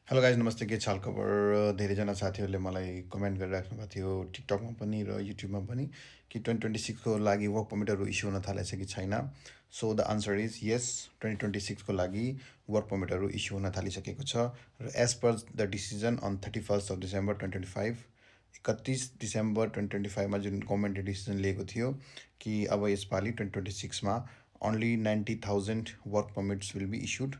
Hello guys नमस्ते के छ हालखबर धेरैजना साथीहरूले मलाई कमेन्ट गरिराख्नु भएको थियो टिकटकमा पनि र युट्युबमा पनि कि 2026को लागि वर्क पर्मिटहरू इस्यु हुन थालेछ कि छैन। So the answer is yes, 2026को लागि वर्क पर्मिटहरू इस्यु हुन थालिसकेको छ र as per the decision on 31 December 2025, 31 December 2025मा जुन गभर्मेन्टले डिसिजन लिएको थियो कि अब यसपालि 2026मा only 90,000 work permits will be issued.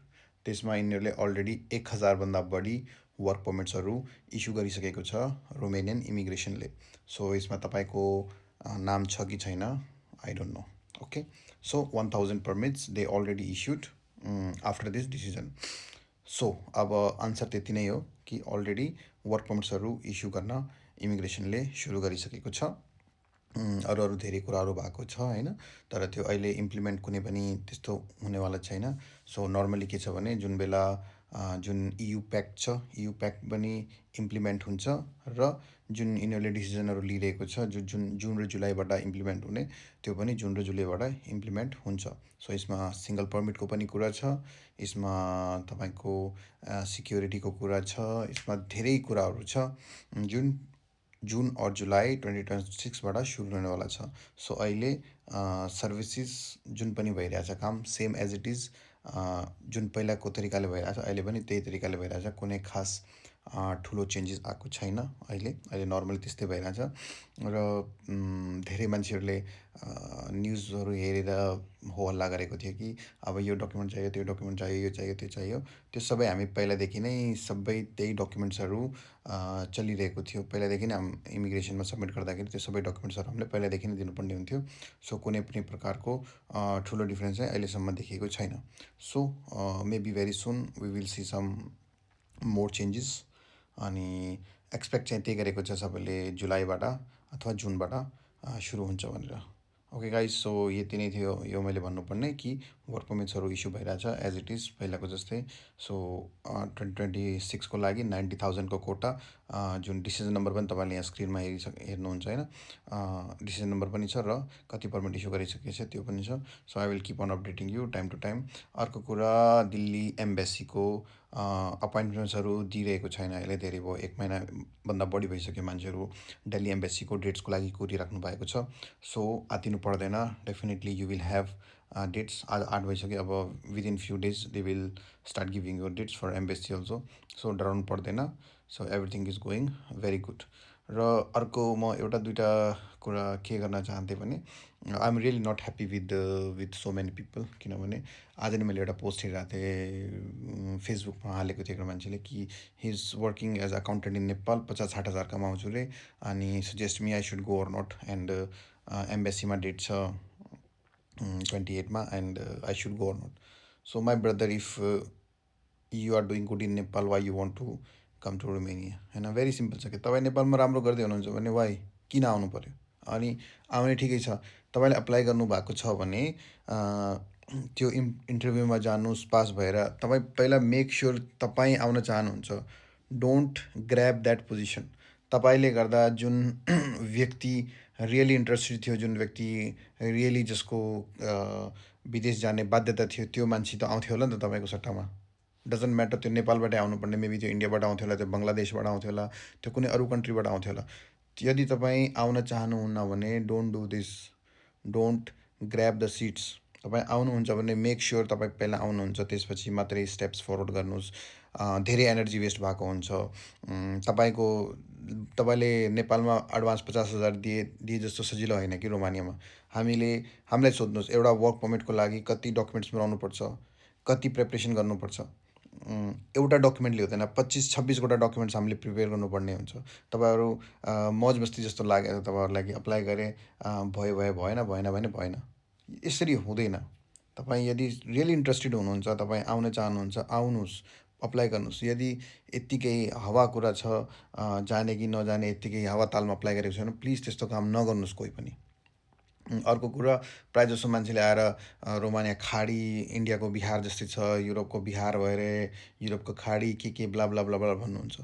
त्यसमा यिनीहरूले अलरेडी 1,000भन्दा बढी वर्क पर्मिट्सहरू इस्यु गरिसकेको छ रोमेनियन इमिग्रेसनले। सो यसमा तपाईँको नाम छ कि छैन I don't know. Okay, so 1,000 permits they already issued after this decision. So अब आन्सर त्यति नै हो कि अलरेडी वर्क पर्मिट्सहरू इस्यु गर्न इमिग्रेसनले सुरु गरिसकेको छ। अरू अरू धेरै कुराहरू भएको छ होइन, तर त्यो अहिले इम्प्लिमेन्ट कुनै पनि त्यस्तो हुनेवाला छैन। सो नर्मली के छ भने जुन बेला जुन इयु प्याक्ट छ, इयु प्याक्ट पनि इम्प्लिमेन्ट हुन्छ र जुन यिनीहरूले डिसिजनहरू लिइरहेको छ जुन र जुलाईबाट इम्प्लिमेन्ट हुने त्यो पनि जुन र जुलाईबाट इम्प्लिमेन्ट हुन्छ। सो यसमा सिङ्गल पर्मिटको पनि कुरा छ, यसमा तपाईँको सिक्युरिटीको कुरा छ, यसमा धेरै कुराहरू छ जुन जुन और जुलाई 2026बाट सुरु हुनेवाला छ। सो अहिले सर्भिसेस जुन पनि भइरहेछ काम सेम एज इट इज, जुन पहिलाको तरिकाले भइरहेछ अहिले पनि त्यही तरिकाले भइरहेछ, कुनै खास ठुलो चेन्जेस आएको छैन। अहिले नर्मली त्यस्तै भइरहेछ र धेरै मान्छेहरूले न्युजहरू हेरेर हो हल्ला गरेको थियो कि अब यो डकुमेन्ट चाहियो, त्यो डकुमेन्ट चाहियो, यो चाहियो, त्यो चाहियो। त्यो सबै हामी पहिलादेखि नै सबै त्यही डकुमेन्ट्सहरू चलिरहेको थियो। पहिलादेखि नै इमिग्रेसनमा सबमिट गर्दाखेरि त्यो सबै डकुमेन्ट्सहरू हामीले पहिलादेखि नै दिनुपर्ने हुन्थ्यो। सो कुनै पनि प्रकारको ठुलो डिफ्रेन्स चाहिँ अहिलेसम्म देखिएको छैन। So maybe very soon we will see some more changes. अनि एक्सपेक्ट चाहिँ त्यही गरेको छ सबैले, जुलाईबाट अथवा जुनबाट सुरु हुन्छ भनेर। ओके गाइज, सो यति नै थियो यो मैले भन्नुपर्ने कि वर्क पर्मिट्सहरू इस्यु भइरहेछ एज इट इज पहिलाको जस्तै। सो 2026को लागि 90,000को कोटा, जुन डिसिजन नम्बर पनि तपाईँले यहाँ स्क्रिनमा हेर्नुहुन्छ होइन, डिसिजन नम्बर पनि छ र कति पर्मिट इस्यु गरिसकेको छ त्यो पनि छ। So I will keep on updating you time to time. अर्को कुरा, दिल्ली एम्बेसीको अपोइन्टमेन्ट्सहरू दिइरहेको छैन अहिले, धेरै भयो, 1 महिनाभन्दा बढी भइसक्यो मान्छेहरू दिल्ली एम्बेसीको डेट्सको लागि कुरिराख्नु भएको छ। सो आतिनु पर्दैन, definitely you will have dates. आज 8 भइसक्यो, अब within few days they will start giving you dates for embassy also. So डराउनु पर्दैन। So everything is going very good. र अर्को म एउटा दुइटा कुरा के गर्न चाहन्थेँ भने, I am really not happy with so many people. किनभने आज नै मैले एउटा पोस्ट हेरिरहेको थिएँ, फेसबुकमा हालेको थियो एउटा मान्छेले कि he is working as accountant in Nepal, 50-60 हजार कमाउँछु रे, अनि suggest me I should go or not, and एम्बेसीमा डेट छ 28मा and I should go or not. So my brother, if you are doing good in Nepal, why you want to come to Romania? होइन, very simple छ कि तपाईँ नेपालमा राम्रो गर्दै हुनुहुन्छ भने वाइ किन आउनु पऱ्यो? अनि आउने ठिकै छ, तपाईँले अप्लाई गर्नुभएको छ भने त्यो इन्टरभ्यूमा जानुहोस्, पास भएर तपाईँ पहिला मेक स्योर तपाईँ आउन चाहनुहुन्छ। Don't grab that position. तपाईँले गर्दा जुन व्यक्ति रियली इन्ट्रेस्टेड थियो, जुन व्यक्ति रियली जसको विदेश जाने बाध्यता थियो, त्यो मान्छे त आउँथ्यो होला नि त तपाईँको सट्टामा। डजन्ट म्याटर त्यो नेपालबाटै आउनुपर्ने, मेबी त्यो इन्डियाबाट आउँथ्यो होला, त्यो बङ्गलादेशबाट आउँथ्यो होला, त्यो कुनै अरू कन्ट्रीबाट आउँथ्यो होला। यदि तपाईँ आउन चाहनुहुन्न भने don't do this, don't grab the seats. तपाईँ आउनुहुन्छ भने मेक स्योर तपाईँ पहिला आउनुहुन्छ, त्यसपछि मात्रै स्टेप्स फरवर्ड गर्नुहोस्। धेरै एनर्जी वेस्ट भएको हुन्छ तपाईँले नेपालमा एडभान्स 50,000 दिए जस्तो सजिलो होइन कि रोमानियामा। हामीलाई सोध्नुहोस्, एउटा वर्क पर्मिटको लागि कति डकुमेन्ट्स बनाउनुपर्छ, कति प्रिपरेसन गर्नुपर्छ? एउटा डकुमेन्टले हुँदैन, 25-26वटा डकुमेन्ट्स हामीले प्रिपेयर गर्नुपर्ने हुन्छ। तपाईँहरू मौज मस्ती जस्तो लाग्यो तपाईँहरूलाई कि अप्लाई गरेँ, भयो भएन भने भएन, यसरी हुँदैन। तपाईँ यदि रियली इन्ट्रेस्टेड हुनुहुन्छ, तपाईँ आउन चाहनुहुन्छ, आउनुहोस्, अप्लाई गर्नुहोस्। यदि यत्तिकै हावा कुरा छ, जाने कि नजाने यत्तिकै हावातालमा अप्लाई गरेको छैन, प्लिज त्यस्तो काम नगर्नुहोस् कोही पनि। अर्को कुरा, प्रायः जसो मान्छेले आएर रोमानिया खाडी इन्डियाको बिहार जस्तै छ, युरोपको बिहार भएर युरोपको खाडी के ब्ला ब्ला ब्ला ब्ला भन्नुहुन्छ।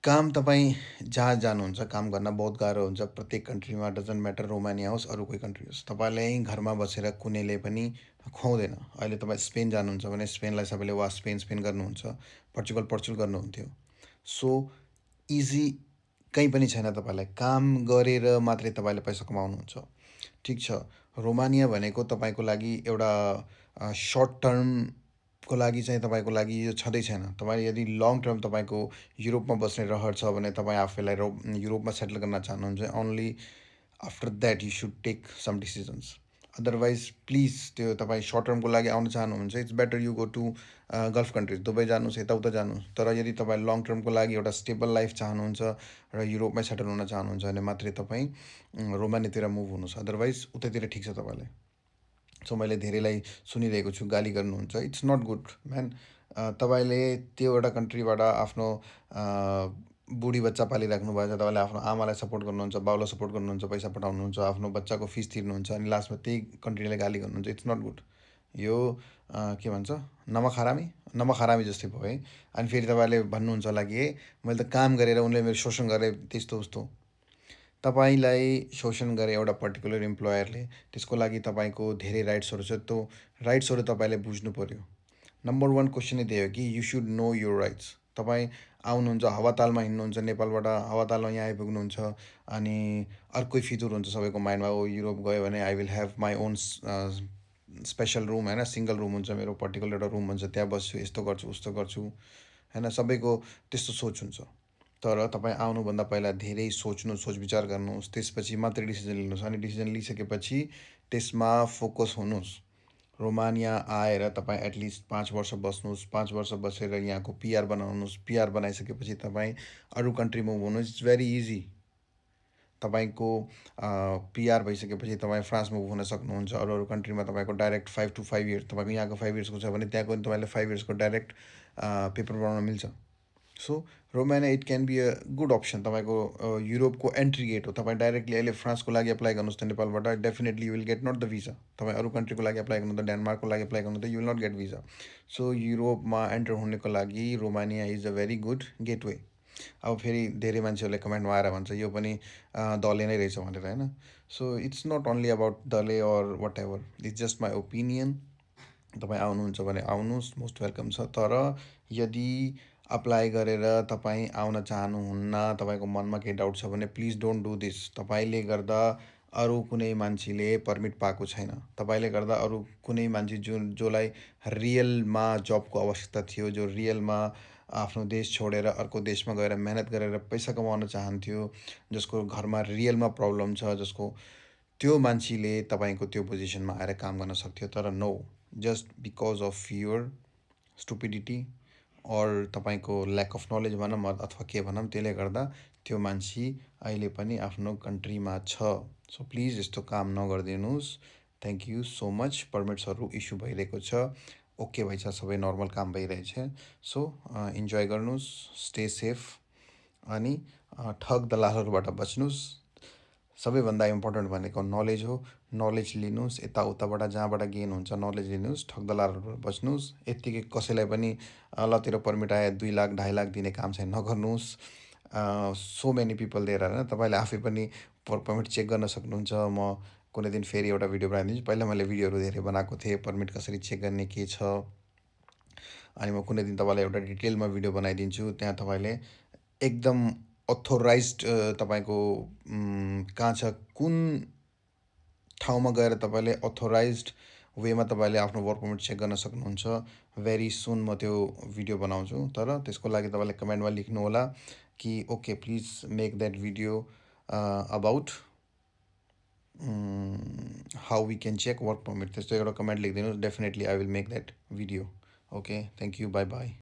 काम तपाईँ जहाँ जानुहुन्छ काम गर्न बहुत गाह्रो हुन्छ प्रत्येक कन्ट्रीमा, डजन्ट म्याटर रोमानिया होस् अरू कोही कन्ट्री होस्। तपाईँलाई घरमा बसेर कुनैले पनि खुवाउँदैन। अहिले तपाईँ स्पेन जानुहुन्छ भने स्पेनलाई सबैले वा स्पेन स्पेन गर्नुहुन्छ, पर्चुगल पर्चुगल गर्नुहुन्थ्यो। सो इजी कहीँ पनि छैन। तपाईँलाई काम गरेर मात्रै तपाईँले पैसा कमाउनुहुन्छ। ठिक छ, रोमानिया भनेको तपाईँको लागि एउटा सर्ट टर्मको लागि चाहिँ तपाईँको लागि यो छँदै छैन। तपाईँ यदि लङ टर्म तपाईँको युरोपमा बस्ने रहर छ भने तपाईँ आफैलाई युरोपमा सेटल गर्न चाहनुहुन्छ, only after that you should take some decisions. Otherwise please त्यो तपाईँ सर्ट टर्मको लागि आउन चाहनुहुन्छ, it's better you go to gulf countries, Dubai जानुहोस्, यताउता जानुहोस्। तर यदि तपाईँ लङ टर्मको लागि एउटा स्टेबल लाइफ चाहनुहुन्छ र युरोपमै सेटल हुन चाहनुहुन्छ भने मात्रै तपाईँ रोमानियातिर मुभ हुनुहोस्। अदरवाइज उतैतिर ठिक छ तपाईँलाई। सो मैले धेरैलाई सुनिरहेको छु गाली गर्नुहुन्छ, इट्स नट गुड म्यान। तपाईँले त्यो एउटा कन्ट्रीबाट आफ्नो बुढी बच्चा पालिराख्नु भएछ, तपाईँले आफ्नो आमालाई सपोर्ट गर्नुहुन्छ, बाउलाई सपोर्ट गर्नुहुन्छ, पैसा पठाउनुहुन्छ, आफ्नो बच्चाको फिस तिर्नुहुन्छ, अनि लास्टमा त्यही कन्ट्रीलाई गाली गर्नुहुन्छ, इट्स नट गुड। यो के भन्छ, नमक हरामी जस्तै भयो है। अनि फेरि तपाईँले भन्नुहुन्छ होला कि मैले त काम गरेर उनले मेरो शोषण गरे त्यस्तो उस्तो। तपाईँलाई शोषण गरे एउटा पर्टिकुलर इम्प्लोयरले, त्यसको लागि तपाईँको धेरै राइट्सहरू छ। त्यो राइट्सहरू तपाईँले बुझ्नु पऱ्यो। नम्बर वान क्वेसन त्यही हो कि you should know your rights. तपाईँ आउनुहुन्छ, हावातालमा हिँड्नुहुन्छ, नेपालबाट हावातालमा यहाँ आइपुग्नुहुन्छ, अनि अर्कै फितुर हुन्छ सबैको माइन्डमा, ओ युरोप गयो भने I will have my own special room, होइन, सिङ्गल रुम हुन्छ मेरो, पर्टिकुलर एउटा रुम हुन्छ, त्यहाँ बस्छु, यस्तो गर्छु उस्तो गर्छु, होइन, सबैको त्यस्तो सोच हुन्छ। तर तपाईँ आउनुभन्दा पहिला धेरै सोच्नु, सोच विचार गर्नुहोस्, त्यसपछि मात्रै डिसिजन लिनुहोस्। अनि डिसिजन लिइसकेपछि त्यसमा फोकस हुनुहोस्। रोमानिया आएर तपाईँ एटलिस्ट 5 वर्ष बस्नुहोस्, 5 वर्ष बसेर यहाँको पिआर बनाउनुहोस्। पिआर बनाइसकेपछि तपाईँ अरू कन्ट्री मुभ हुनुहोस्, इट्स भेरी इजी। तपाईँको पिआर भइसकेपछि तपाईँ फ्रान्स मुभ हुन सक्नुहुन्छ। अरू अरू कन्ट्रीमा तपाईँको डाइरेक्ट 5 to 5 इयर्स, तपाईँको यहाँको 5 इयर्सको छ भने त्यहाँको तपाईँले 5 इयर्सको डाइरेक्ट पेपर बनाउन मिल्छ। So Romania it can be a good option. तपाईँको युरोपको एन्ट्री गेट हो। तपाईँ डाइरेक्टली अहिले फ्रान्सको लागि एप्लाई गर्नुहोस् त नेपालबाट, definitely you will get not the visa. तपाईँ अरू कन्ट्रीको लागि एप्लाई गर्नु त, डेनमार्कको लागि एप्लाई गर्नु त, you will not get visa. So युरोपमा एन्टर हुनेको लागि Romania is a very good gateway. अब फेरि धेरै मान्छेहरूले कमेन्टमा आएर भन्छ यो पनि दले नै रहेछ भनेर, होइन। So it's not only about दले or whatever, it's just my opinion. तपाईँ आउनुहुन्छ भने आउनुहोस्, मोस्ट वेलकम छ। तर यदि अप्लाई गरेर तपाईँ आउन चाहनुहुन्न, तपाईँको मनमा केही डाउट छ भने प्लिज डोन्ट डु दिस। तपाईँले गर्दा अरू कुनै मान्छेले पर्मिट पाएको छैन। तपाईँले गर्दा अरू कुनै मान्छे जसलाई रियलमा जबको आवश्यकता थियो, जो रियलमा आफ्नो देश छोडेर अर्को देशमा गएर मेहनत गरेर पैसा कमाउन चाहन्थ्यो, जसको घरमा रियलमा प्रब्लम छ, जसको त्यो मान्छेले तपाईँको त्यो पोजिसनमा आएर काम गर्न सक्थ्यो। तर no, just because of your stupidity or तपाईँको ल्याक अफ नलेज भनौँ अथवा के भनौँ, त्यसले गर्दा त्यो मान्छे अहिले पनि आफ्नो कन्ट्रीमा छ। सो प्लिज यस्तो काम नगरिदिनुहोस्। Thank you so much. पर्मिट्सहरू इस्यु भइरहेको छ, ओके भइछ, सबै नर्मल काम भइरहेछ। सो इन्जोय गर्नुहोस्, स्टे सेफ, अनि ठग दलालहरूबाट बच्नुहोस्। सबैभन्दा इम्पोर्टेन्ट भनेको नलेज हो। नलेज लिनुहोस्, यताउताबाट जहाँबाट गेन हुन्छ नलेज लिनुहोस्, ठग्दलालहरूबाट बच्नुहोस्। यत्तिकै कसैलाई पनि ल तेरो पर्मिट आयो 2 लाख 2.5 लाख दिने काम चाहिँ नगर्नुहोस्। सो मेनी पिपल देयर, होइन। तपाईँले आफै पनि पर्मिट चेक गर्न सक्नुहुन्छ। म कुनै दिन फेरि एउटा भिडियो बनाइदिन्छु। पहिला मैले भिडियोहरू धेरै बनाएको थिएँ, पर्मिट कसरी चेक गर्ने के छ, अनि म कुनै दिन तपाईँलाई एउटा डिटेलमा भिडियो बनाइदिन्छु। त्यहाँ तपाईँले एकदम अथोराइज्ड तपाईँको कहाँ छ, कुन ठाउँमा गएर तपाईँले अथोराइज्ड वेमा तपाईँले आफ्नो वर्क पर्मिट चेक गर्न सक्नुहुन्छ। भेरी सुन म त्यो भिडियो बनाउँछु। तर त्यसको लागि तपाईँले कमेन्टमा लेख्नु होला कि okay please make that video about how we can check work permit. त्यस्तो एउटा कमेन्ट लेखिदिनुहोस्, definitely I will make that video. Okay, thank you, bye by.